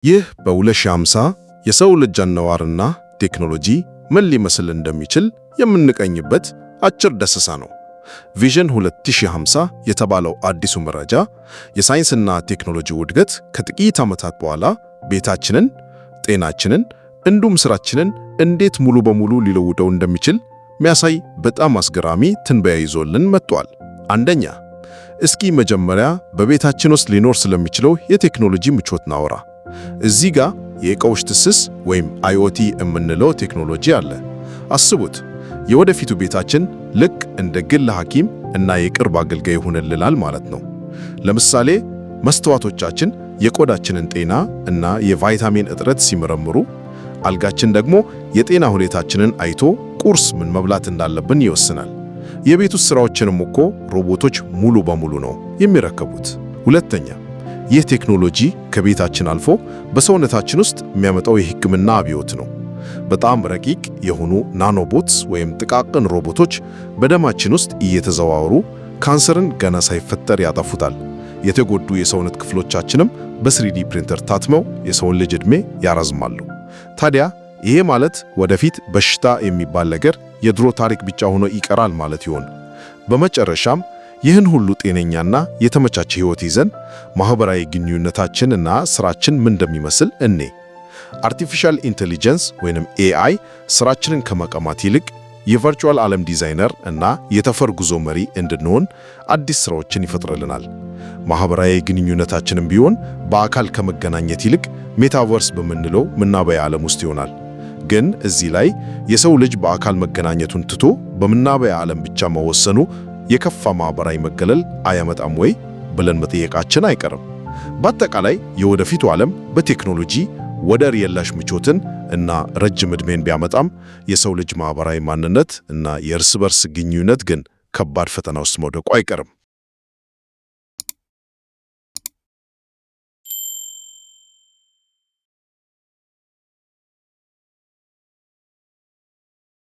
ይህ በ2050 የሰው ልጅ አኗኗርና ቴክኖሎጂ ምን ሊመስል እንደሚችል የምንቃኝበት አጭር ዳሰሳ ነው። Vision 2050 የተባለው አዲሱ መረጃ የሳይንስና ቴክኖሎጂ እድገት ከጥቂት ዓመታት በኋላ ቤታችንን፣ ጤናችንን እንዲሁም ስራችንን እንዴት ሙሉ በሙሉ ሊለውጠው እንደሚችል የሚያሳይ በጣም አስገራሚ ትንበያ ይዞልን መጥቷል። አንደኛ፣ እስኪ መጀመሪያ በቤታችን ውስጥ ሊኖር ስለሚችለው የቴክኖሎጂ ምቾት እናውራ። እዚህ ጋር የእቃዎች ትስስር ወይም IoT የምንለው ቴክኖሎጂ አለ። አስቡት፣ የወደፊቱ ቤታችን ልክ እንደ ግል ሐኪም እና የቅርብ አገልጋይ ይሆንልናል ማለት ነው። ለምሳሌ መስተዋቶቻችን የቆዳችንን ጤና እና የቫይታሚን እጥረት ሲመረምሩ፣ አልጋችን ደግሞ የጤና ሁኔታችንን አይቶ ቁርስ ምን መብላት እንዳለብን ይወስናል። የቤት ውስጥ ሥራዎችንም እኮ ሮቦቶች ሙሉ በሙሉ ነው የሚረከቡት። ሁለተኛ፣ ይህ ቴክኖሎጂ ከቤታችን አልፎ በሰውነታችን ውስጥ የሚያመጣው የሕክምና አብዮት ነው። በጣም ረቂቅ የሆኑ nanobots ወይም ጥቃቅን ሮቦቶች በደማችን ውስጥ እየተዘዋወሩ ካንሰርን ገና ሳይፈጠር ያጠፉታል። የተጎዱ የሰውነት ክፍሎቻችንም በ 3D printer ታትመው የሰውን ልጅ ዕድሜ ያራዝማሉ። ታዲያ ይሄ ማለት ወደፊት በሽታ የሚባል ነገር የድሮ ታሪክ ብቻ ሆኖ ይቀራል ማለት ይሆን? በመጨረሻም ይህን ሁሉ ጤነኛና የተመቻቸ ሕይወት ይዘን ማህበራዊ ግንኙነታችን እና ስራችን ምን እንደሚመስል እኔ artificial intelligence ወይንም AI ስራችንን ከመቀማት ይልቅ የ virtual ዓለም ዲዛይነር እና የጠፈር ጉዞ መሪ እንድንሆን አዲስ ስራዎችን ይፈጥርልናል። ማህበራዊ ግንኙነታችንም ቢሆን በአካል ከመገናኘት ይልቅ metaverse በምንለው ምናባዊ ዓለም ውስጥ ይሆናል። ግን እዚህ ላይ የሰው ልጅ በአካል መገናኘቱን ትቶ በምናባዊ ዓለም ብቻ መወሰኑ የከፋ ማህበራዊ መገለል አያመጣም ወይ ብለን መጠየቃችን አይቀርም። በአጠቃላይ የወደፊቱ ዓለም በቴክኖሎጂ ወደር የለሽ ምቾትን እና ረጅም ዕድሜን ቢያመጣም የሰው ልጅ ማህበራዊ ማንነት እና የእርስ በርስ ግንኙነት ግን ከባድ ፈተና ውስጥ መውደቁ አይቀርም።